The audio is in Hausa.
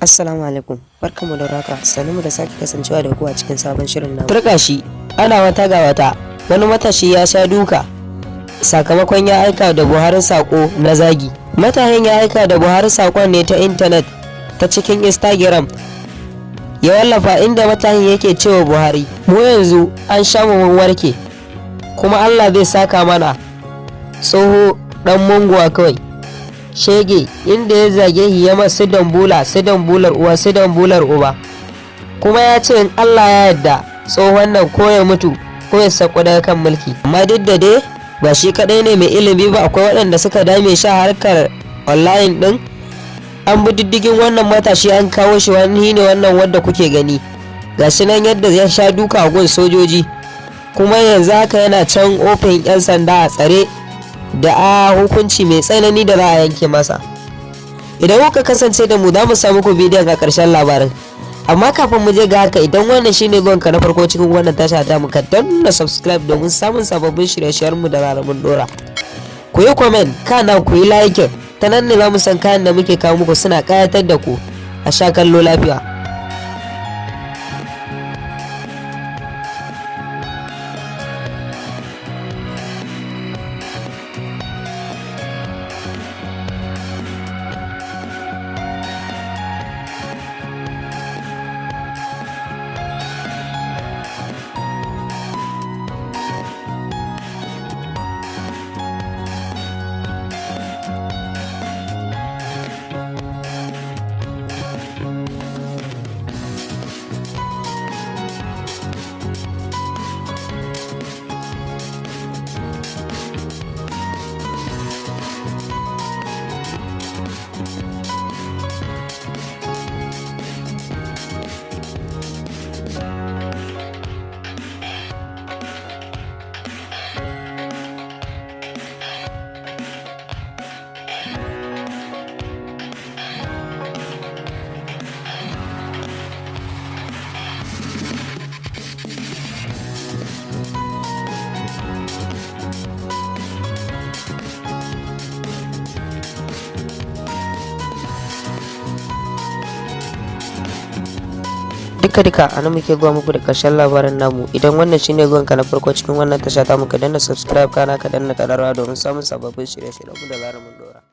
Assalamu alaikum, barkanmu da warhaka, mu da sake kasancewa da ku a cikin sabon shirin namu. Turka shi, ana wata ga wata, wani matashi ya sha duka sakamakon ya aika da Buhari sako na zagi. Matashin ya aika da Buhari sakon ne ta intanet ta cikin Instagram ya wallafa, inda matashin yake cewa Buhari, "Mu yanzu an sha mu mun warke, kuma Allah zai saka mana, tsoho dan munguwa kawai, shege," inda ya zage shi ya masu dambula su dambular uwa su dambular uba, kuma ya ce in Allah ya yarda tsohon nan ko ya mutu ko ya sako daga kan mulki. Amma duk da dai ba shi kadai ne mai ilimi ba, akwai waɗanda suka dame shi harkar online din. An bi diddigin wannan matashi, an kawo shi. Wani ne wannan wadda kuke gani, gashi nan yadda ya sha duka a gun sojoji, kuma yanzu haka yana can ofin 'yan sanda a tsare da a hukunci mai tsanani da za a yanke masa. Idan kuka kasance da mu, za mu samu ku bidiyon a ƙarshen labarin. Amma kafin mu je ga haka, idan wannan shine zuwanka na farko cikin wannan tasha ta mu, ka danna subscribe domin samun sababbin shirye-shiryen mu da zarar mun dora. Ku yi comment, kana ku yi like, ta nan ne za mu san kayan da muke kawo muku suna kayatar da ku. A sha kallo lafiya. Duka duka a nan muke zuwa muku da ƙarshen labarin namu. Idan wannan shine zuwanka na farko cikin wannan tasha ta mu, ka danna subscribe, kana ka danna ƙararrawa domin samun sababbin shirye-shiryen mu da zarar mun dora.